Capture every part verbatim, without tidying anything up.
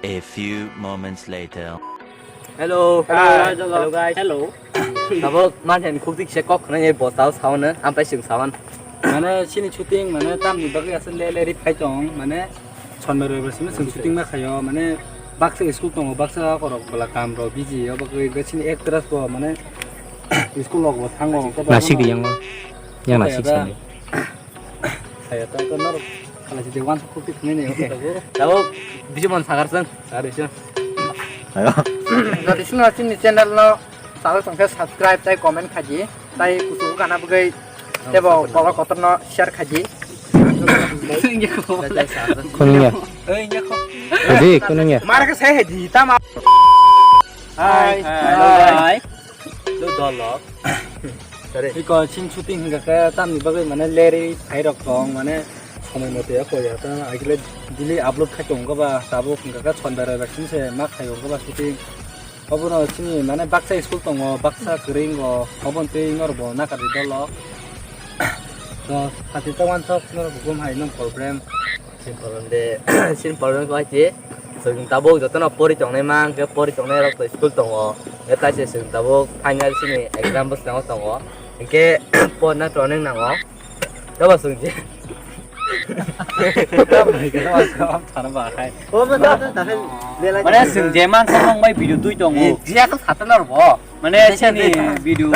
A few moments later. Hello. Hello. Hi. Hello, guys. Hello. Tabuk mansen khukti kisa kok khna ye bostao sawan, ampai sing sawan. Mane sini shooting, mane tamni bagwi asal le le ri phai tong, mane sonbar roibar simi sing shooting ma khayo, mane baksa school tongo, baksa korok bwla kam rok busy, obo bagwi sini actress bo, mane school rok bo thango. Nasik di yang, yang nasik sini. Saya to, to norok khala sidi wan khukti khunai ne, oke. Tabuk bisi mon sagar sung. Sagar sung. Ayo. Jadi sini sini channel no sagar sung khe subscribe tai comment khaji. Tai kusu kana bagwi tebo bolo kotor no share khaji. Kunung ya. Oi, ya ko. Jadi kunung ya. Mara ke saya di tama. Hai. Hai. Hai. Lu dolok. Sorry. Iko chin shooting hingka khe tamni bagwi mane leri phai rok tong mane somoi mote ya koya ta agile daily upload khai tong ba tabuk hingka khe sonbar bai sing se ma khai ba shooting. Obono chini mane baksa school tongo baksa kring go obon tei nor bo nakar dolok. To hati ta wansok nor bo gum hai nong problem. Simple de, simple wngkha hai se. Chwng tabuk jotono pori tongnai ma hwnkhe pori tongnai rok to school tongo. Hwnkhe taise chwng tabuk final sini exam bwskango tongo. Hwnkhe porna tonwi nango. Tabo chwng je. Mane chwng je man sa nong bai video twi tongo. Jiya sa satana rbo. Mane chini video.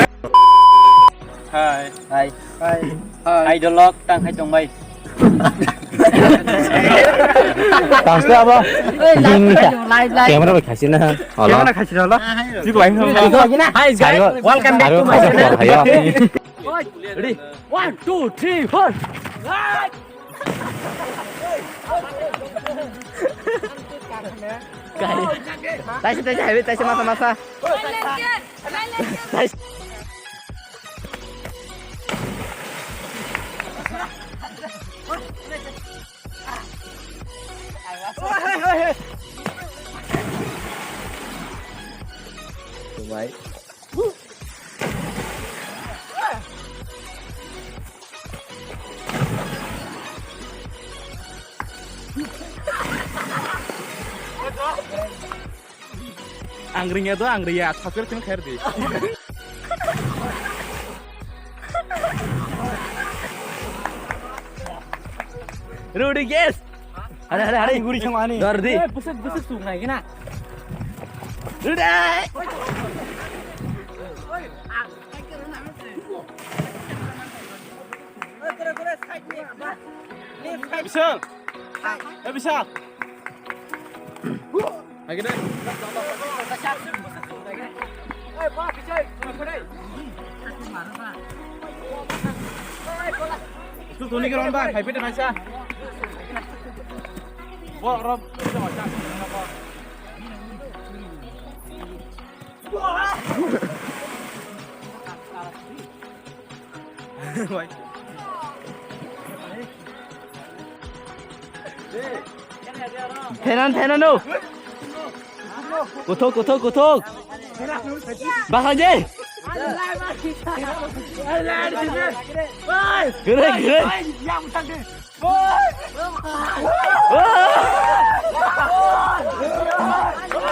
Hai. Hai. Hai. Hai. Hai dolok tang khai tong bai. Tangste abo. Ding ni sa. Live, live. Camera bai khasi na. Hala. Camera khasi na hala. Hai. Hi guys, welcome back to my channel. Ready? One, two, three, four. Taisi, taisi, hai, taisi, masa, masa. Taisi. Bai. Ang ringya do, ang ringya. Subscribe khair di. Rodriguez. Hari, hari, hari. Guri chong ani. Dor di. Eh, busuk, busuk sungai kena. Rodriguez. Bishal. Eh, Bishal. Lagi deh. Itu tuh nih keren banget, hai pede masa. Wah, Rob, itu masa. Thainan, thainan, no. Kuthok, kuthok, kuthok. Bakal je. Gere, gere.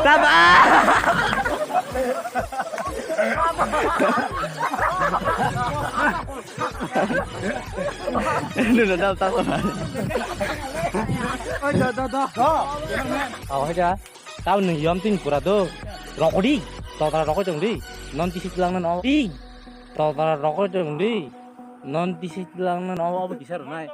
Taba. Nuna dam taba. Oi, da, da, da. Aw, haja. Tau nung yom tin pura do. Rokodi. Totara rokoi tong di. Non tisi tilang non. Di. Totara rokoi tong di. Non tisi tilang non. Abo kisa ronai.